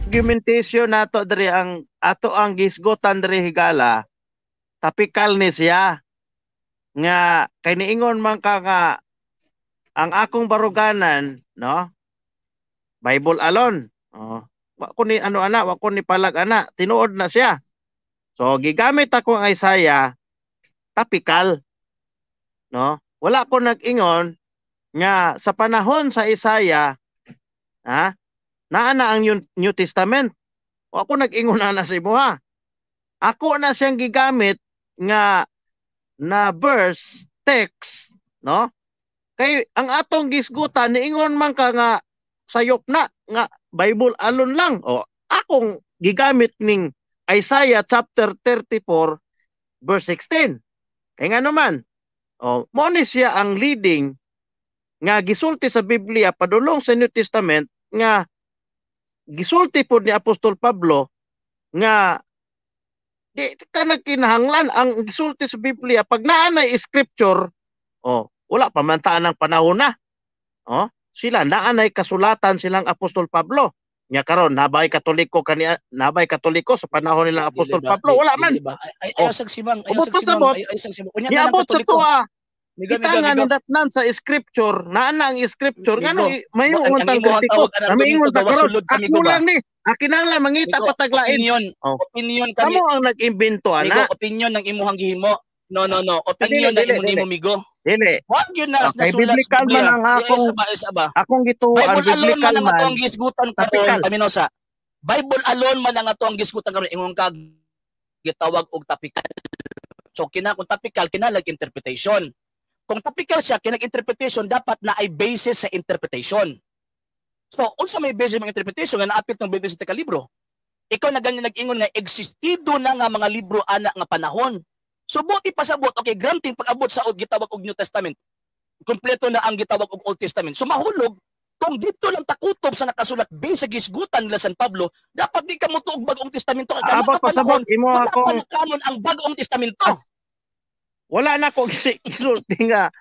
argumentation nato diri, ang ato ang gisgutan diri, higala, tapikal ni siya nga kay niingon man ka nga ang akong baruganan, no, Bible alone. Oh, wa ko ni ano ana, wa ko ni palag ana, tinuod na siya. So gigamit ako ang Isaiah tapikal, no? Wala ko nag-ingon nga sa panahon sa Isaiah, ha, naa na ang New Testament. Wa ko nag-ingon ana sa imuha. Ako na siyang gigamit nga na verse text, no? Kay ang atong gisgutan, niingon man ka nga sayop na nga Bible alone lang. O akong gigamit ning Isaiah chapter 34 verse 16. Kay ngano man, o mo ni siya ang leading nga gisulti sa Biblia padulong sa New Testament nga gisulti pod ni Apostol Pablo nga di ka nagkinahanglan ang gisulti sa Biblia pag naa na scripture, oh, wala pa man taan ang panahon na. Oh, sila naa nay kasulatan silang Apostol Pablo. Nya karon nabay Katoliko kani, nabay Katoliko sa panahon nilang Apostol Pablo, wala man. Ay, ayaw sag simang, ayaw sag simang, ayaw sag simang. Unya niabot sa tuwa. Kita nga nidatnan sa scripture, naa na ang scripture, ngano mayo untang kritiko. Kami ingon ta karon, ako lang ni, akinanglan mangita pataglain. Opinion, opinion kami. Kamo ang nag-imbento ana. Migo, opinion ng imuhang gihimo. No, no, no. Opinion na imo nimo, migo. Dili. Wag yun na nasulat sa Biblia. Man ang akong akong gituo, ang biblical man ang atong gisgutan karon, Paminosa. Bible alone man ang atong gisgutan karon, ingon ka gitawag og tapikal. So kina kung tapikal kinalag interpretation. Kung topical siya, kinag-interpretation, dapat na ay basis sa interpretation. So, unsa may basis ng interpretation nga naapit ng basis sa libro? Ikaw na ganyan nag-ingon nga existido na nga mga libro ana nga panahon. So, buti pasabot, okay, granting pag-abot sa gitawag og New Testament, kompleto na ang gitawag og Old Testament. So, mahulog, kung dito lang takutob sa nakasulat based sa gisgutan nila San Pablo, dapat di ka mutuog Bagong Testamento. Kaya pasabot, imo akong wala pa kanon ang Bagong Testamento. Wala na ko gisulti nga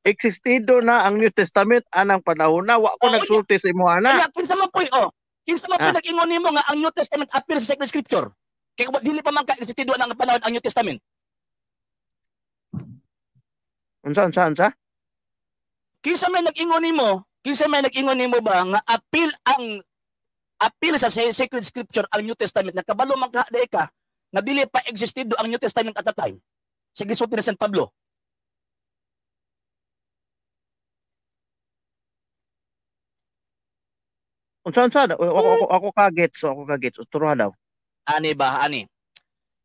existido na ang New Testament anang panahon na. Wa ko nagsulti sa imo ana. Kinsa man poy, oh. Kinsa man poy nag-ingon nimo nga ang New Testament appear sa Sacred Scripture? Kay dili pa man ka existido ang panahon ang New Testament. Unsa unsa unsa? Kinsa may nag-ingon nimo? Kinsa may nag-ingon nimo ba nga appeal ang appeal sa Sacred Scripture ang New Testament? Nakabalo man ka ka nga dili pa existido ang New Testament at that time. Sa gisulti ni San Pablo. Unsa unsa ako ka-gets, ako ka-gets. Turuan daw. Ani ba ani?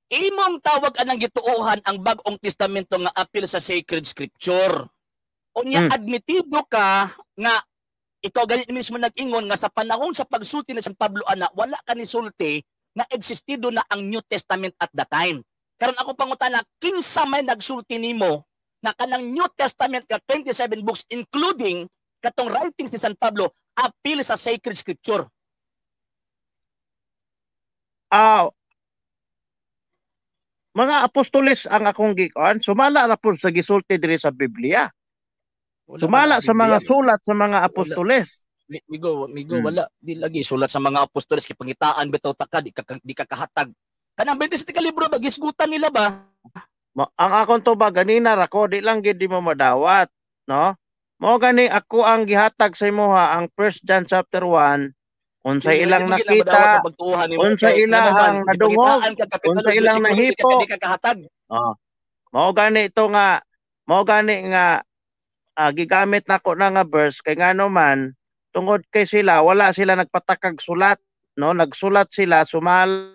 Imong tawag anang gituohan ang Bagong Testamento nga apil sa Sacred Scripture. Unya admitido ka nga ikaw ganit mismo nag-ingon nga sa panahon sa pagsulti ni San Pablo ana wala ka ni sulti nga existido na ang New Testament at the time. Karon ako pangutana, kinsa may nagsulti nimo na kanang New Testament ka 27 books including katong writings ni San Pablo appeal sa Sacred Scripture? Mga apostoles ang akong gikuan, sumala ra pud sa gisulti diri sa Biblia. Wala sumala sa mga sulat sa mga apostoles. Migo, migo, wala di lagi sulat sa mga apostoles kay pangitaan bitaw ta ka, di ka kahatag. Kanang 27 ka libro ba gisgutan nila ba? Ang akong tubag ganina ra ko, di lang gid di mo madawat, no? Mao gani ako ang gihatag sa imuha ang 1 John chapter 1, unsa ilang nakita, unsa ilahang nadungog, unsa ilang nahipo, di ka kahatag. Oh. Mao gani ito nga, mao gani nga gigamit nako na nga verse kay ngano man tungod kay sila wala sila nagpatakag sulat, no? Nagsulat sila sumala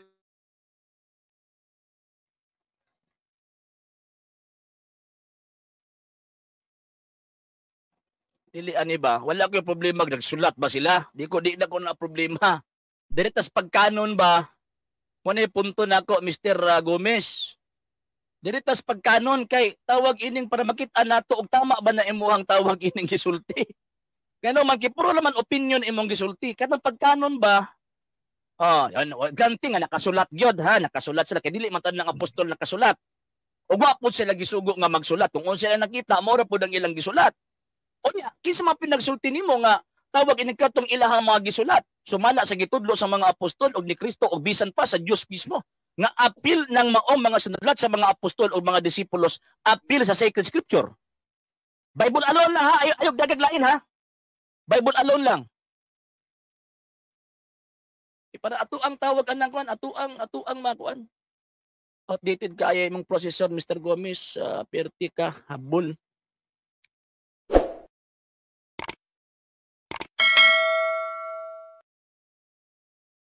Dili ani ba? Wala ko yung problema nagsulat ba sila? Di ko di na ko na problema. Diretas pagkanon ba? Mo punto nako Mr. Gomez. Diretas pagkanon kay tawag ining para makita nato og tama ba na imuhang tawag ining gisulti. Ngano man kay puro laman opinion imong gisulti. Katong pagkanon ba? Oh, yan ganti nga nakasulat gyud ha, nakasulat sila kay dili man tan lang apostol nakasulat. Ug wa pud sila gisugo nga magsulat. Kung unsa sila nakita, mao ra pud ang ilang gisulat. Unya, kinsa man pinagsulti nimo nga tawag ini katong ilahang mga gisulat? Sumala sa gitudlo sa mga apostol ug ni Kristo ug bisan pa sa Dios mismo nga apil ng maong mga sinulat sa mga apostol o mga disipulos, apil sa sacred scripture. Bible alone lang ha, ayaw dagag lain ha. Bible alone lang. E para ato ang tawag anang kuan, ato ang makuan. Outdated kaya imong processor, Mr. Gomez, perti ka habol.